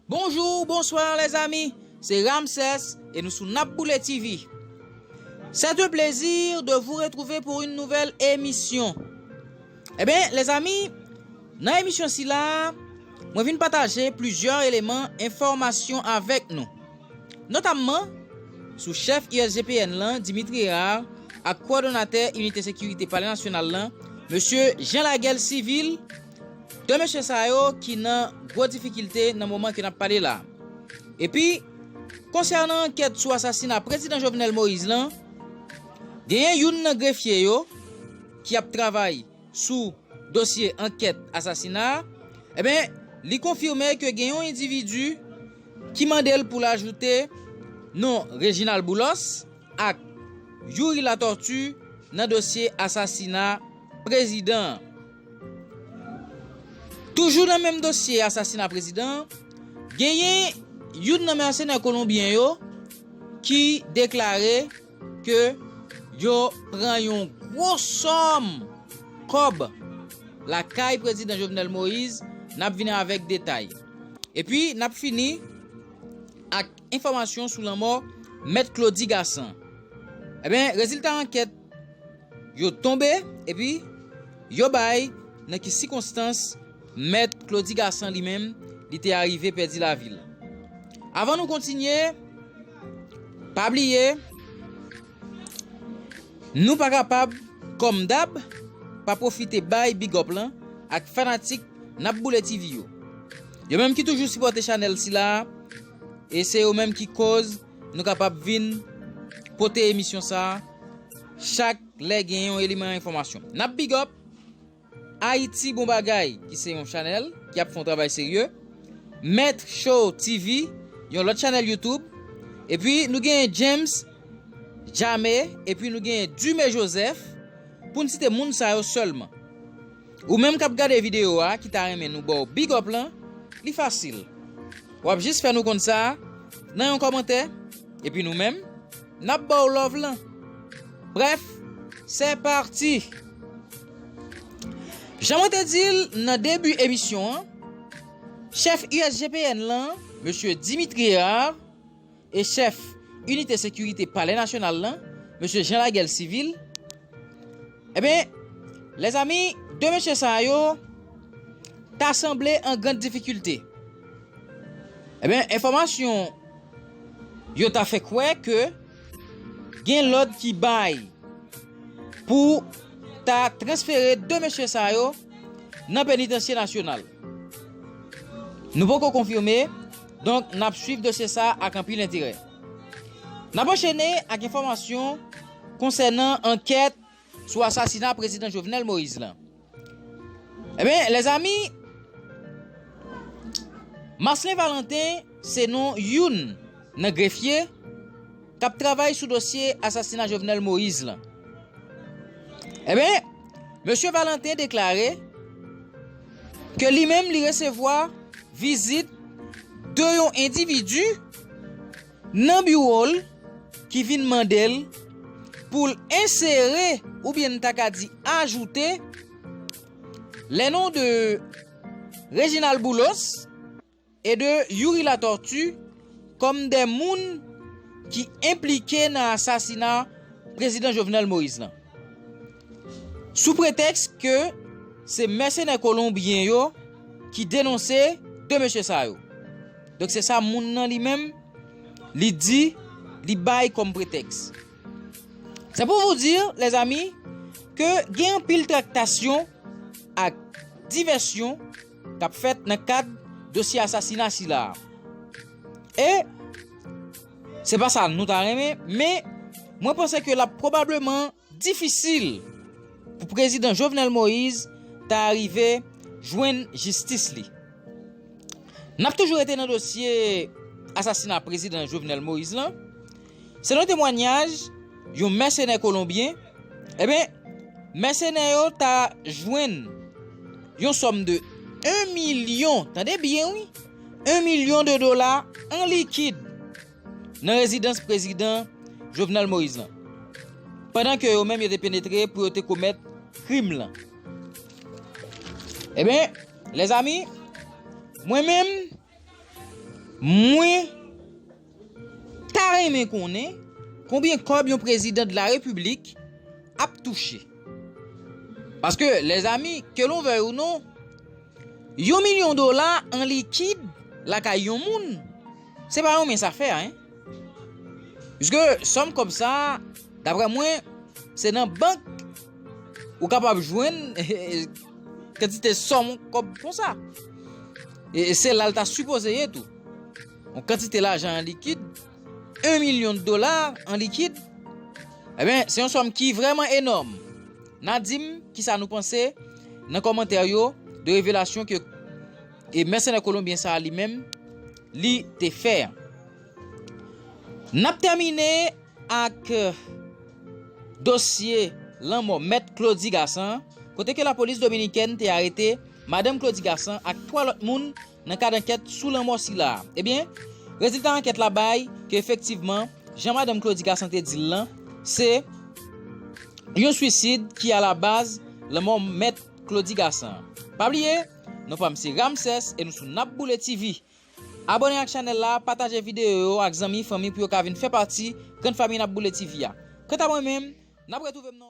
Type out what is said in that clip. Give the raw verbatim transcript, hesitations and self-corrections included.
Bonjour, bonsoir les amis, c'est Ramsès et nous sous Nap Boule T V. C'est un plaisir de vous retrouver pour une nouvelle émission. Ebyen, lèzanmi, nan emisyon sila, mwen vin pataje plizyè eleman enfòmasyon avèk nou. Notamman, sou chèf U S G P N lan, Dimitri Hérard, ak kowòdonatè Inite Sekirite Palè Nasyonal lan, mesye Jean Laguel Civil, de mesye sa yo ki nan gwo difikilte nan moman ke n ap pale la. Epi, konsènan ankèt sou asasina Prezidan Jovenel Moïse lan, genyen youn nan grefye yo ki ap travay sou dosye ankèt asasina a, ebyen, li konfime ke gen yon endividi ki mande l pou l ajoute non Reginald Boulos ak Youri Latortue nan dosye asasina prezidan an. Toujou nan menm dosye asasina prezidan an, genyen youn nan mèsenè kolonbyen yo ki deklare ke yo pran yon gwo sòm kòb lakay Prezidan Jovenel Moïse, n ap vini avèk detay. Epi, n ap fini ak enfòmasyon sou lanmò Mèt Claudy Gassant. Ebyen, rezilta ankèt yo tonbe, epi yo bay nan ki sikonstans Mèt Claudy Gassant li menm, li te arive pèdi lavi l. Avan nou kontinye, pa bliye, nou pa kapab, kòm dab, pa pwofite bay big up lan ak fanatik N ap Boule T V yo. Yo menm ki toujou sipòte chanèl sila a, e se yo menm ki koz nou kapab vin pote emisyon sa a chak lè gen yon eleman enfòmasyon. N ap big up Ayiti Bon Bagay, ki se yon chanèl ki ap fè yon travay serye. Mèt Show T V, yon lòt chanèl YouTube. Epi nou genyen James Jame, epi nou genyen Dume Joseph, pou n site moun sa yo sèlman. Ou menm k ap gade videyo a, ki ta renmen nou ba w big up lan, li fasil. W ap jis fè nou konn sa nan yon kòmantè, epi nou menm, n ap ba w love lan. Bref, c'est parti! Jan mwen te di l nan debi emisyon an, chèf U S G P N lan, mesye Dimitri Hérard, e chèf Inite Sekirite Palè Nasyonal lan, mesye Jean Laguel Civil, ebyen, lèzanmi, de mesye sa yo ta sanble an grann difikilte. Ebyen, enfòmasyon yo ta fè kwè ke gen lòd ki bay pou ta transfere de mesye sa yo nan Penitansye Nasyonal. Nou poko konfime, donk n ap swiv dosye sa ak anpil enterè. N ap anchene ak enfòmasyon konsènan ankèt sou asasina Prezidan Jovenel Moïse lan. Ebyen, lèzanmi, Marcelin Valentin se non youn nan grefye k ap travay sou dosye asasina Jovenel Moïse lan. Ebyen, mesye Valentin deklare ke li menm li resevwa vizit de yon endividi nan biwo l ki vin mande l pou l ensere oubyen n ta ka di ajoute les noms de Reginald Boulos e de Youri Latortue kòm de moun ki enplike nan asasina Prezidan Jovenel Moïse lan. Sou pretèks ke se mèsenè kolonbyen yo ki denonse de mesye sa yo. Donk se sa moun nan li menm, li di, li bay kòm pretèks. C'est pour vous dire, les amis, ke gen anpil traktasyon ak divèsyon k ap fèt nan kad dosye asasina sila a. E se pa sa nou ta renmen, men mwen panse ke l ap pwobableman difisil pou Prezidan Jovenel Moïse ta rive jwenn jistis li. N ap toujou rete nan dosye asasina Prezidan Jovenel Moïse lan. Selon temwanyaj yon mèsenè kolonbyen, ebyen, mèsenè yo ta jwenn yon sòm de en milyon, tande byen wi, en milyon de dola an likid nan rezidans Prezidan Jovenel Moïse lan, pandan ke yo menm yo te penetre pou yo te komèt krim lan. Ebyen, lèzanmi, mwen menm, Mwen ta renmen konnen konbyen kòb yon prezidan de la repiblik ap touche. Paske, lèzami, ke lon vèy ou non, yon milyon dola an likid lakay yon moun, se pa yon mens afè, en. Piske sòm kòb sa a, daprè mwen, se nan bank ou kapab jwenn kantite sòm kòb konsa. E se la l ta sipoze ye tou. Yon kantite lajan an likid, yon milyon dola an likid, ebyen, se yon sòm ki vrèman enòm. N a di m kisa nou panse nan kòmantè yo de revelasyon ke e mèsenè kolonbyen sa a li menm, li te fè. N ap tèmine ak dosye lanmò Mèt Claudy Gassant, kote ke lapolis dominikèn te arete madanm Claudy Gassant ak twa lòt moun nan kad ankèt sou lanmò sila a. Ebyen, rezilta ankèt la bay ke efektivman, jan madanm Claudy Gassant te di l lan, se yon swisid ki alabaz lanmò Mèt Claudy Gassant. Pa bliye, non pa m se Ramsès e nou sou N ap Boule T V. Abòne ak chanèl la, pataje videyo yo ak zanmi, fanmi pou yo ka vin fè pati grann fanmi N ap Boule T V a. Kanta mwen menm, n ap retwouve m nan